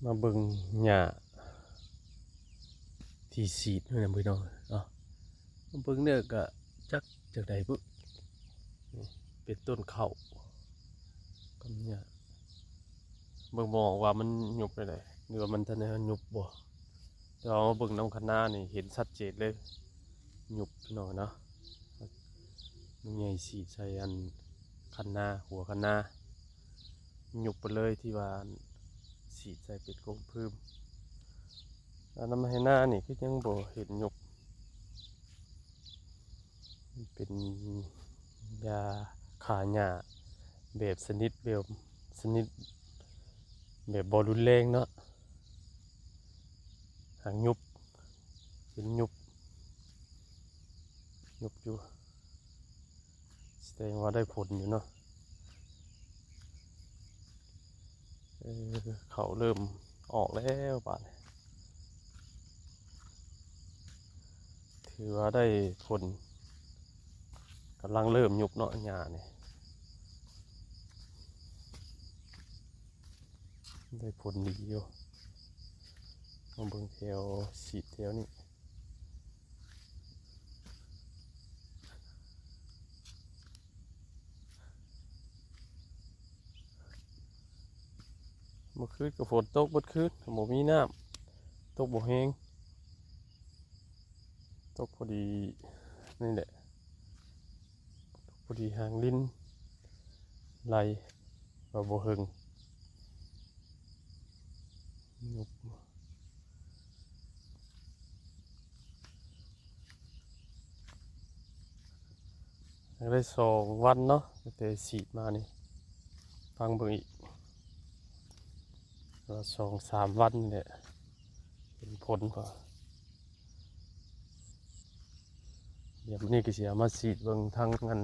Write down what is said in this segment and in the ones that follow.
ມາເບິ່ງຫຍ້າທີ່ສີດຢູ່ນຳພີ່ນ້ອງເນາະ. ມາເບິ່ງແລ້ວກະຈັກຈັ່ງໃດບຸ ນີ້ເປັນຕົ້ນເຂົ້າກັບຫຍ້າ. ເບິ່ງບໍ່ອອກວ່າມັນຍຸບແນວໃດ ຫຼືວ່າມັນທັນໄດ້ຍຸບບໍ່. ແຕ່ວ່າມາເບິ່ງນຳຄັນນານີ້ເຫັນຊັດເຈນເລີຍ ຍຸບພີ່ນ້ອງເນາະ. ມັນໃຫຍ່ສີດໃສ່ອັນຄັນນາ ຫົວຄັນນາ ຍຸບໄປເລີຍ ທີ່ວ່າສີດໃສ່ເປັນກົງພື້ມ. ອັນນຳໄຮ່ນານີ້ຄືຍັງບໍ່ເຫັນຍຸບ. ເປັນຢາຂ້າຫຍ້າແບບຊະນິດ ແບບຊະນິດແບບບໍ່ຮຸນແຮງເນາະ. ຫາກຍຸບ ເປັນຍຸບ ຍຸບຢູ່ ສະແດງວ່າໄດ້ຜົນຢູ່ເນາະ. ເອີ ເຂົ້າເລີ່ມອອກແລ້ວບາດນີ້ ຖືວ່າໄດ້ຜົນ ກຳລັງເລີ່ມຍຸບເນາະ ຫຍ້ານີ້ ໄດ້ຜົນດີຢູ່. ມາເບິ່ງແຖວ ສີດແຖວນີ້ ມື້ຄືນກໍຝົນຕົກເບິດຄືນ ບໍ່ມີນ້ຳ ຕົກບໍ່ແຮງ ຕົກພໍດີນີ້ແຫຼະ ພໍດີຫາງລິນໄຫຼ ວ່າບໍ່ເຫິງ. ຍັງໄດ້ສອງວັນເນາະ ຕັ້ງແຕ່ສີດມານີ້ ຟັງເບິ່ງອີກວ່າສອງສາມວັນນີ້ແຫຼະ ເຫັນຜົນບໍ່. ດຽວມື້ນີ້ກໍຊິເອົາມາສີດເບິ່ງທາງອັນ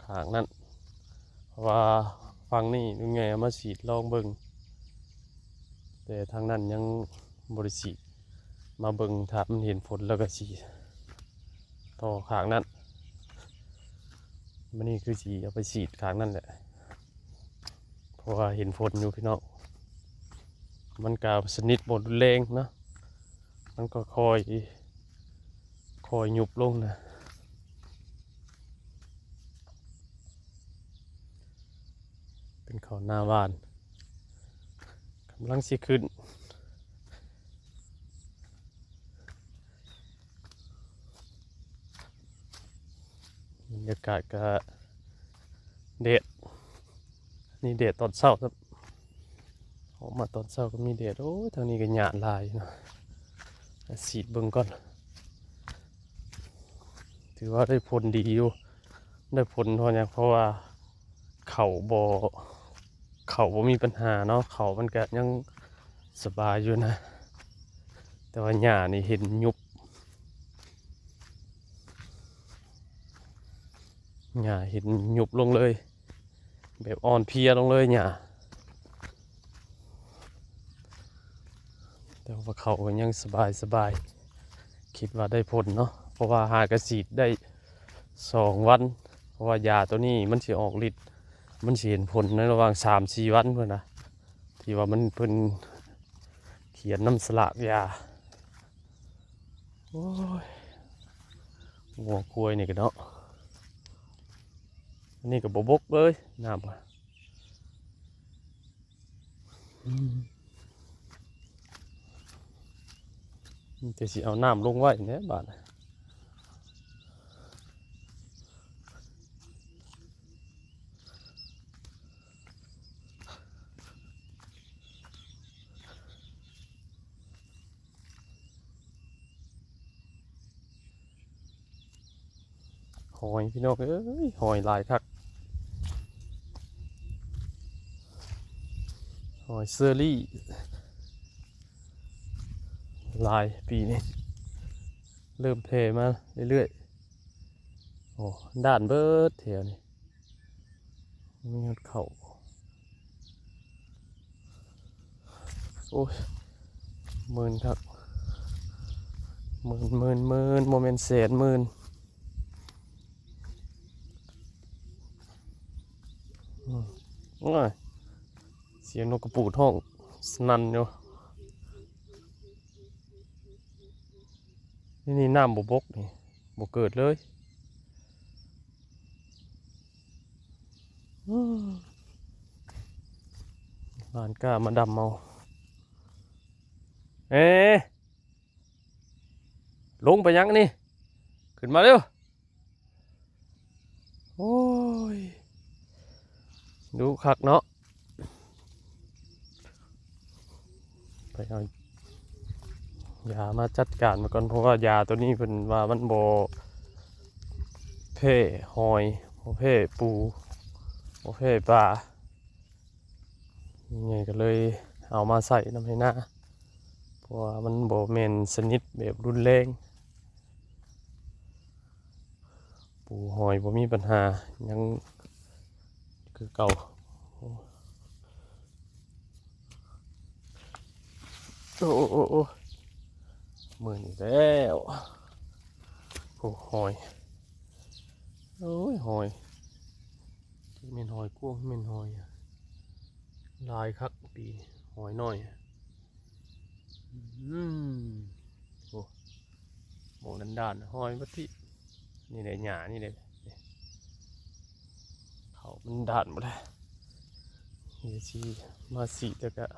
ຂ້າງນັ້ນ ເພາະວ່າຝັ່ງນີ້ລຸງໃຫຍ່ເອົາມາສີດລອງເບິ່ງ ແຕ່ທາງນັ້ນຍັງບໍ່ໄດ້ສີດ. ມາເບິ່ງ ຖ້າມັນເຫັນຜົນແລ້ວກໍຊິຕໍ່ຂ້າງນັ້ນ. ມື້ນີ້ຄືຊິເອົາໄປສີດຂ້າງນັ້ນແຫຼະ ເພາະວ່າເຫັນຜົນຢູ່ພີ່ນ້ອງ. ມັນກໍຊະນິດບໍ່ຮຸນແຮງເນາະ ມັນກໍຄ່ອຍ ຄ່ອຍຍຸບລົງນະ. ເປັນເຂົ້າໜ້າຫວ່ານ ກຳລັງຊິຂຶ້ນ. ບັນຍາກາດກະແດດ ນີ້ແດດຕອນເຊົ້າ ອອກມາຕອນເຊົ້າກໍມີແດດ. ໂອ້ຍ ທາງນີ້ກໍຫຍ້າຫຼາຍເນາະ ສີດເບິ່ງກ່ອນ. ຖືວ່າໄດ້ຜົນດີຢູ່ ໄດ້ຜົນເພາະຫຍັງ ເພາະວ່າເຂົ້າບໍ່ ເຂົ້າບໍ່ມີບັນຫາເນາະ ເຂົ້າມັນກະຍັງສະບາຍຢູ່ນະ ແຕ່ວ່າຫຍ້ານີ້ເຫັນຍຸບ ຫຍ້າເຫັນຍຸບລົງເລີຍ ແບບອ່ອນເພຍລົງເລີຍຫຍ້າ. ແຕ່ວ່າເຂົ້າກໍຍັງສະບາຍໆ ຄິດວ່າໄດ້ຜົນເນາະ ເພາະວ່າຫາກະສີດໄດ້ສອງວັນ ເພາະວ່າຢາໂຕນີ້ມັນຊິອອກລິດ ມັນຊິເຫັນຜົນໃນລະຫວ່າງສາມສີ່ວັນພຸ້ນນະ ທີ່ວ່າມັນ ເພິ່ນຂຽນນຳສະຫຼາກຢາ. ໂອ້ຍ ງົວຄວາຍນີ້ກໍເນາະ ອັນນີ້ກໍບໍ່ບົກເລີຍ ນ້ຳ ອືມ ມີແຕ່ຊິເອົານ້ຳລົງໄວ້ແຫຼະບາດ. ຫອຍພີ່ນ້ອງເອີຍ ຫອຍຫຼາຍຄັກ ຫອຍເຊີຣີຫຼາຍປີນີ້ ເລີ່ມແຜ່ມາເລື້ອຍໆ. ໂອ້ ດ້ານເບິດແຖວນີ້ ມີຮອດເຂົ້າ. ໂອ້ຍ ໝື່ນຄັກ ໝື່ນ ໝື່ນ ໝື່ນ ບໍ່ແມ່ນແສນ ໝື່ນ. ອືມ ໂອ້ຍ ສຽງນົກກະປູດຮ້ອງ ສະໜັ່ນຢູ່. ນີ້ ນີ້ນ້ຳບໍ່ບົກນີ້ ບໍ່ເກີດເລີຍ. ອືມ ຫຼານກ້າມາດຳເອົາ. ເອ ລົງໄປຫຍັງນີ້? ຂຶ້ນມາເລັວ. ໂອ້ຍ ດຸຄັກເນາະ. ໄປເອົາຢາມາຈັດການມາກ່ອນ ເພາະວ່າຢາໂຕນີ້ເພິ່ນວ່າມັນບໍ່ແພ້ຫອຍ ບໍ່ແພ້ປູ ບໍ່ແພ້ປາ. ໃຫຍ່ກໍເລີຍເອົາມາໃສ່ນຳໄຮ່ນາ ເພາະວ່າມັນບໍ່ແມ່ນຊະນິດແບບຮຸນແຮງ. ປູຫອຍບໍ່ມີບັນຫາ ຍັງຄືເກົ່າ. ໂອ້ ໂອ້ ໂອ້ ໂອ້ ມື້ນີ້ແລ້ວ. ໂອ້ ຫອຍ ໂອ້ຍ ຫອຍ ແມ່ນຫອຍກວາງ ແມ່ນຫອຍ ຫຼາຍຄັກປີນີ້ ຫອຍນ້ອຍ. ອືມ ໂອ້ ໝອກດັນໆ ຫອຍບັດທີ ນີ້ແຫຼະ ຫຍ້ານີ້ແຫຼະ ເຂົ້າມັນດ້ານໝົດແລ້ວ. ນີ້ຊິມາສີດແລ້ວກະ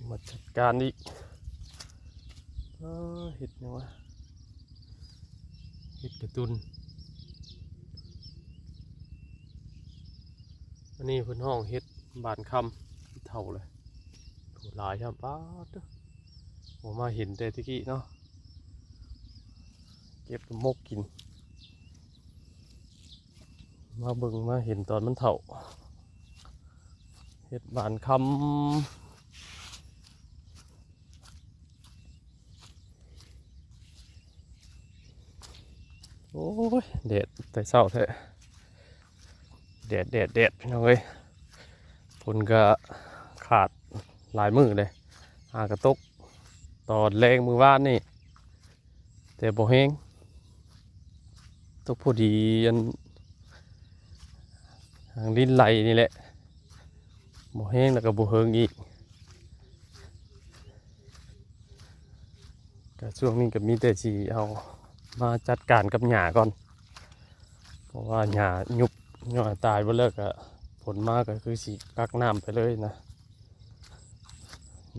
ມາຈັດການອີກ. ເອີ ເຮັດຫຍັງວະ? ເຫັດກະຕຸນ. ອັນນີ້ເພິ່ນຮ້ອງເຫັດບານຄຳ ເຖົ້າເລີຍ. ໂອ້ ຫຼາຍຊ້ຳ ປາດເດີ ບໍ່ມາເຫັນແຕ່ຕະກີ້ເນາະ. ເກັບມາໝົກກິນ ມາເບິ່ງມາເຫັນຕອນມັນເຖົ້າ. ເຫັດບານຄຳ. ໂອ້ຍ ແດດແຕ່ເຊົ້າແທ້ ແດດ ແດດ ແດດ ພີ່ນ້ອງເອີຍ. ຝົນກະຂາດຫຼາຍມື້ເດ້ ຫາກະຕົກຕອນແລງມື້ວານນີ້ ແຕ່ບໍ່ແຮງ ຕົກພໍດີ ອັນ ຫາງລິນໄຫຼນີ້ແຫຼະ ບໍ່ແຮງແລ້ວກໍບໍ່ເຫິງອີກ. ກະຊ່ວງນີ້ກໍມີແຕ່ຊິເອົາມາຈັດການກັບຫຍ້າກ່ອນ ເພາະວ່າຫຍ້າຍຸບຫຍ້າຕາຍເບິດແລ້ວ ກະຝົນມາກໍຄືຊິກັກນ້ຳໄປເລີຍນະ.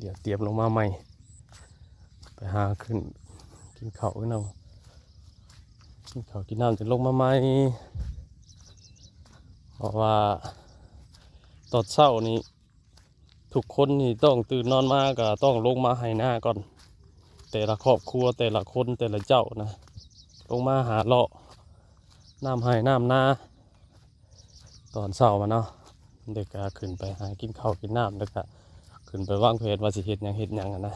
ດຽວຕຽມລົງມາໃໝ່ ໄປຫາຂຶ້ນກິນເຂົ້າກັນເນາະ ກິນເຂົ້າກິນນ້ຳຈຶ່ງລົງມາໃໝ່. ເພາະວ່າຕອນເຊົ້ານີ້ ທຸກຄົນນີ້ຕ້ອງຕື່ນນອນມາກໍຕ້ອງລົງມາໄຮ່ນາກ່ອນ ແຕ່ລະຄອບຄົວ ແຕ່ລະຄົນ ແຕ່ລະເຈົ້ານະ ລົງມາຫາເລາະນ້ຳໄຮ່ນ້ຳນາ ຕອນເຊົ້າມາເນາະ ແລ້ວກະຂຶ້ນໄປຫາກິນເຂົ້າກິນນ້ຳ ແລ້ວກະຂຶ້ນໄປວາງແຜນວ່າຊິເຮັດຫຍັງເຮັດຫຍັງຫັ້ນນະ.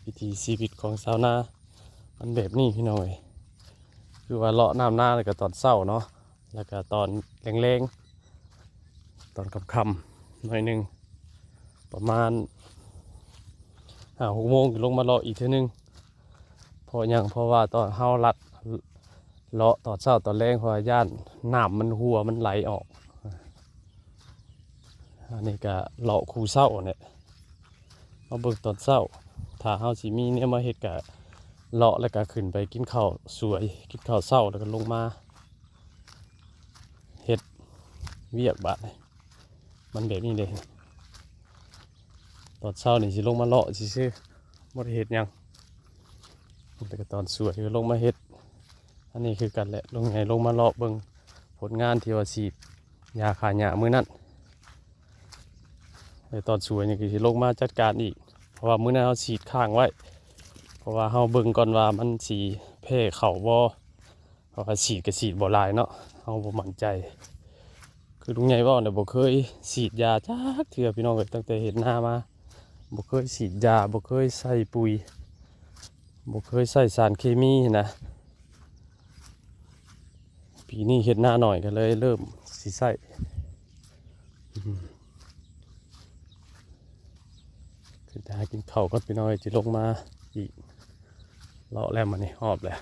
ວິຖີຊີວິດຂອງຊາວນາມັນແບບນີ້ ພີ່ນ້ອງເອີຍ ຄືວ່າເລາະນ້ຳນາແລ້ວກະຕອນເຊົ້າເນາະ ແລ້ວກະຕອນແລງໆ ຕອນຄ່ຳໆ ໜ້ອຍໜຶ່ງ ປະມານຫ້າຫົກໂມງ ລົງມາເລາະອີກເທື່ອໜຶ່ງ. ເພາະຫຍັງ? ເພາະວ່າຕອນເຮົາລັດເລາະຕອນເຊົ້າຕອນແລງ ເພາະວ່າຢ້ານນ້ຳມັນຮົ່ວ ມັນໄຫຼອອກ. ອັນນີ້ກະເລາະຄູ່ເຊົ້າແຫຼະ ມາເບິ່ງຕອນເຊົ້າ ຖ້າເຮົາຊິມີແນວມາເຮັດກະເລາະ ແລ້ວກະຂຶ້ນໄປກິນເຂົ້າສວຍ ກິນເຂົ້າເຊົ້າ ແລ້ວກະລົງມາເຮັດວຽກ. ບາດນີ້ມັນແບບນີ້ເດ້ ຕອນເຊົ້ານີ້ຊິລົງມາເລາະຊື່ໆ ບໍ່ໄດ້ເຮັດຫຍັງ ແຕ່ກະຕອນສວຍກໍລົງມາເຮັດ. ອັນນີ້ຄືກັນແຫຼະ ລຸງໃຫຍ່ລົງມາເລາະເບິ່ງຜົນງານທີ່ວ່າສີດຢາຂ້າຫຍ້າມື້ນັ້ນ ແລະຕອນສວຍນີ້ກໍຊິລົງມາຈັດການອີກ ເພາະວ່າມື້ນັ້ນເຮົາສີດຄ້າງໄວ້ ເພາະວ່າເຮົາເບິ່ງກ່ອນວ່າມັນຊິແພ້ເຂົ້າບໍ່ ເພາະວ່າສີດກໍສີດບໍ່ຫຼາຍເນາະ ເຮົາບໍ່ໝັ້ນໃຈ. ຄືລຸງໃຫຍ່ເວົ້ານະ ບໍ່ເຄີຍສີດຢາຈັກເທື່ອ ພີ່ນ້ອງເອີຍ ຕັ້ງແຕ່ເຮັດນາມາ ບໍ່ເຄີຍສີດຢາ ບໍ່ເຄີຍໃສ່ປຸຍ ບໍ່ເຄີຍໃສ່ສານເຄມີນະ. ປີນີ້ເຮັດນາໜ້ອຍກໍເລີຍເລີ່ມຊິໃຊ້. ຂຶ້ນໄປຫາກິນເຂົ້າກ່ອນ ພີ່ນ້ອງເອີຍ ຊິລົງມາອີກ ເລາະແລ້ວ ມານີ້ຮອບແລ້ວ.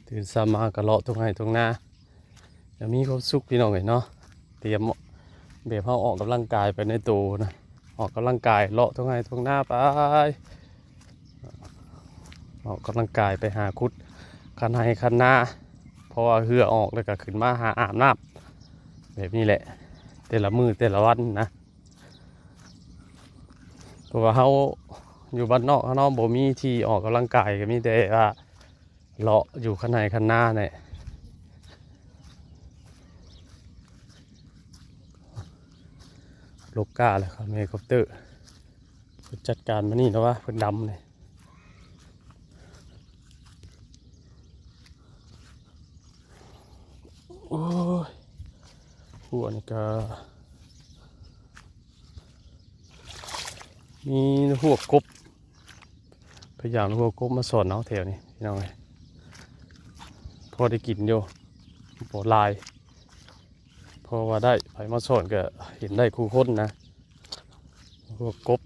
ຕື່ນເຊົ້າມາກໍເລາະທົ່ງໄຮ່ທົ່ງນາ ກໍມີຄວາມສຸກພີ່ນ້ອງເອີຍເນາະ. ຕຽມແບບເຮົາອອກກຳລັງກາຍໄປໃນໂຕນະ ອອກກຳລັງກາຍເລາະທົ່ງໄຮ່ທົ່ງນາໄປ ອອກກຳລັງກາຍໄປຫາຂຸດຄັນໄຮ່ຄັນນາ ເພາະວ່າເຫື່ອອອກແລ້ວກໍຂຶ້ນມາຫາອາບນ້ຳ ແບບນີ້ແຫຼະ ແຕ່ລະມື້ແຕ່ລະວັນນະ. ເພາະວ່າເຮົາຢູ່ບ້ານນອກເຮົາເນາະ ບໍ່ມີທີ່ອອກກຳລັງກາຍ ກໍມີແຕ່ວ່າເລາະຢູ່ຄັນໄຮ່ຄັນນາແຫຼະ. ລົກກ້າແລ້ວເຮົລິຄອບເຕີ ເພິ່ນຈັດການມານີ້ແລ້ວວ່າ ເພິ່ນດຳນີ້. ໂອ້ຍ ຫົວນີ້ກໍມີຫົວກົບ ພະຍາຍາມຫົວກົບມາຊ່ອນເອົາແຖວນີ້ພີ່ນ້ອງເອີຍ ພໍໄດ້ກິນຢູ່ ບໍ່ຫຼາຍ ພໍວ່າໄດ້ ໃຜມາຊ່ອນກໍເຫັນໄດ້ຄູ່ຄົນນະ ຫົວກົບ